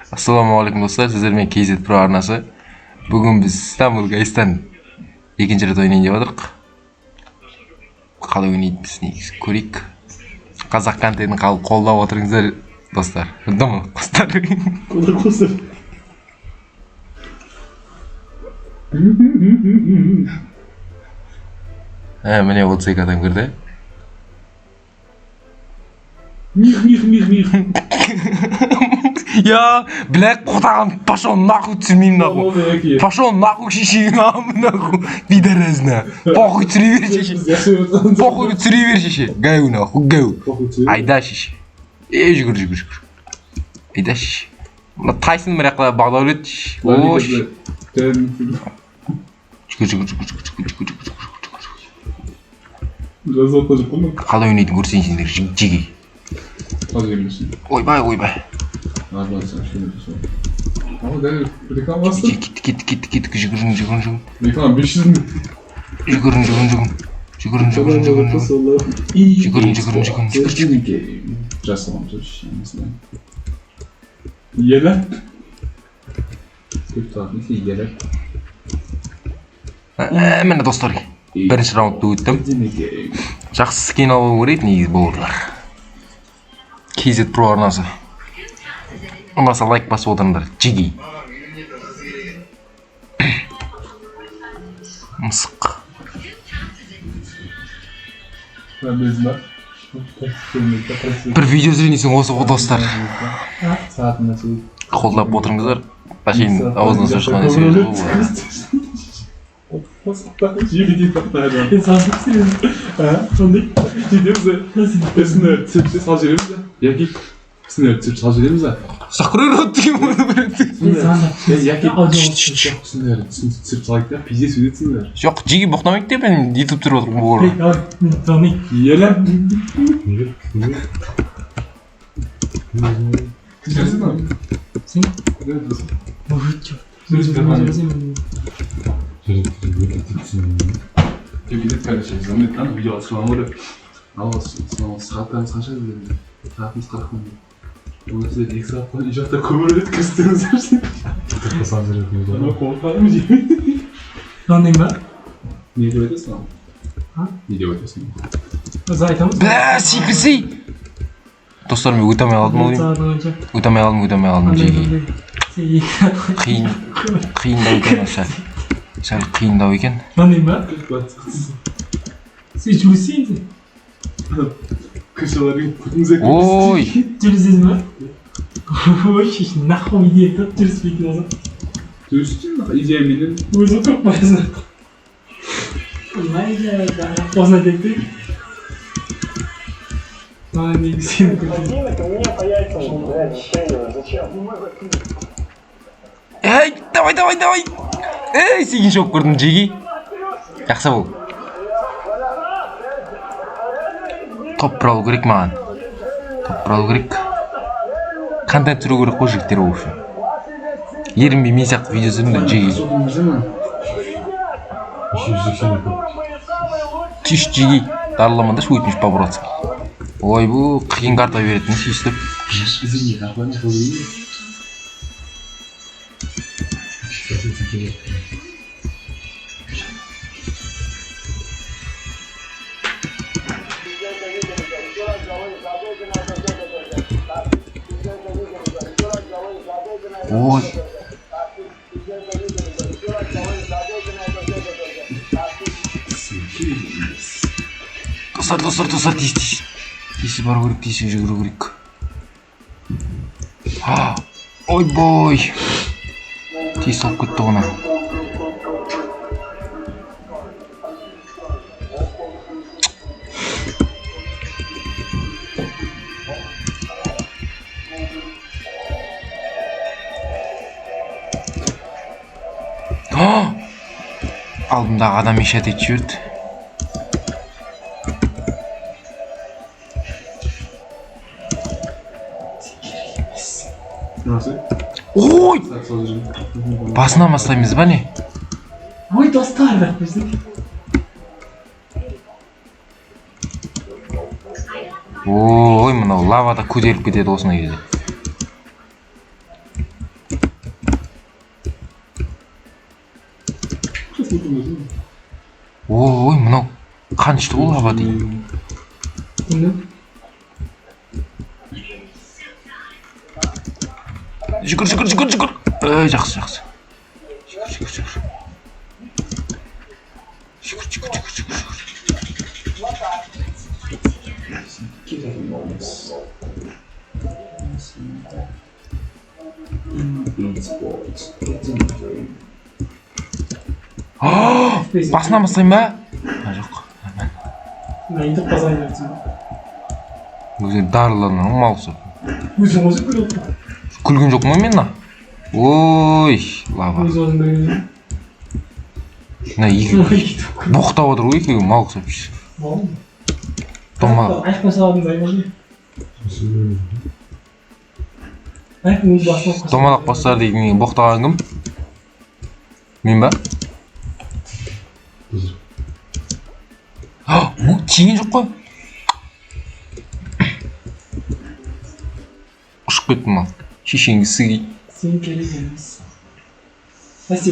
Ассалаумағалейкум, достар! Сіздермен KZ Pro арнасы. Бүгін біз Stumble Guys'тан екінші рет ойнайын деп жатырмық. Қалай ойнайтынбыз негізі, көрейік. Қазақ контентін қолдап отырыңыздар, достар. Дым достар. Қолдап қосып. Ә, міне, 32 адам кірді. Мих, мих, мих, мих. Я, блядь, қотаған, пошел нахуй, түсірмеймін нахуй. Пошел нахуй, шешеңе нахуй, пидорасына. Похуй, түсіре бер, шеше. Похуй, түсіре бер, шеше. Гәу нахуй, гәу. Айда, шеше. Е, жүгір, жүгір, жүгір. Айда, шеше. Мына Тайсон мына жақта, Бағдәулет. О, шеше. Жүгір, жүгір, жүгір, жүгір, жүгір, жүгір, жүгір, жүгір, жүгір. Жазып отыр ғой. Қалай ойнайтынын көрсетейін сендерге, жеге. Ойбай, ойбай. Реклама басты. Кеттік, кеттік, кеттік, кеттік, жүгірің, жүгірің, жүгірің. Реклама 500 мың. Жүгірің, жүгірің, жүгірің. Жүгірің, жүгірің, жүгірің, жүгірің. Жүгірің, жүгірің, жүгірің, жүгірің. Жасалған. Елі. Көп тұратын несі елі. Ә, міне, достар, бірінші раундты өттім. Жақсы скин алу керек негізі, бауырлар. KZ Pro арнасы. Ұнаса, лайк басып отырыңдар, жеги. Мысық. Білесің ба? Бір видео түсірейін десең, осы ғой, достар. Сағатына сөз. Қолдап отырыңыздар. Әшейін аузынан сөз шыққан сөз ғой бұл. Мен саған түсіремін. Сондай. Жетеміз де. Үстіне түсіп салып жібереміз де. Яки үстіне түсіп салып жібереміз де. Закрой рот деген оны біледі. Яки үстіне түсіп салайық та, пиздец өтесіңдер. Жоқ, жеги боқтамайды деп мен ютуб түсіріп отырмын, бауырлар. Мен звонай. Елі. Сен? Ой, чё. Деп короче, звонит нам, видео түсіріп алып. Ал сағаттарымыз қанша деді? Сағатымыз 40 мың. Оны сіздер 2 сағат үй жақта көмір өткіздіңіздер. Анау қорқарым жемей. Звонай ба? Не деп айтасың ал? А? Не деп айтасың? Біз айтамыз. Бә, секірсей. Достар, мен өте алмай қалдым ау деймін. Сағат қанша? Өте алмай қалдым, өте алмай қалдым, Қандай, жеги. қандай? Сен 2 сағат Қиын, қиындау екен, сәл. Сәл қиындау екен. Звонай ба? Сен жүрсең енді. Крышалар көтіңізге. Ой, Жүрсесің ба? Ой, шешін, нахуй идея тап жүріспейтін болса. Жүрсің, идея менен. Өзі отырып қоясың. Осыны айтайық те. Маған негізі сені көрсетейін. Ботинок у меня по яйцам, блядь, стреливают. Зачем? Эй, давай, давай, давай. Эй, сегізінші болып көрдім, жеги. Жақсы бол. Топ бір алу керек маған. Топ бір алу керек. Контент түсіру керек қой, жігіттер, в общем. Ерінбей мен сияқты видео түсіріңдер, жеги. Тиш, жеги. Дарламаңдаршы, өтініш, по-братски. Ойбу, қиын карта беретін сөйтіп. Извини, нахуй не қылып. Ой. Достар, достар, достар, тез, тез. Тез бару керек, тез жүгіру керек. А, ойбой. Тез салып кетті ғой анау. А! Алдымдағы адам мешать етіп жіберді. Nasıl? Ой! Сағат салып жүрмін. Басынан бастаймыз ба, не? Ой, достар, деп қойсың. Ой, мынау лавада көтеріліп кетеді осындай кезде. Ой, мынау қан ішті ғой, лава дейді. Кімді? Жүгір, жүгір, жүгір, жүгір. Ей, жақсы, жақсы. Жүгір, жүгір, жүгір. Жүгір, жүгір, жүгір, жүгір, жүгір. Басынан бастаймын ба? А, жоқ. Мен өйтіп қазайын деп тұрмын. Өзі дарылана мал ұқсап. Өзің өзің күліп отырсың. Күлген жоқпын ғой мен мына. Ой, лава. Өз өзің күлген. Мына екеуі боқтап отыр ғой, екеуі мал ұқсап. Домалақ. Айқын салатын да можно. Айқын өз басына қосады. Домалақ бастар деген не, боқтаған кім? Мен ба? А, о, тиген жоқ қой. Ұшып кеттім ал. Шешеңді сігей. Сен керек емес. Спасибо.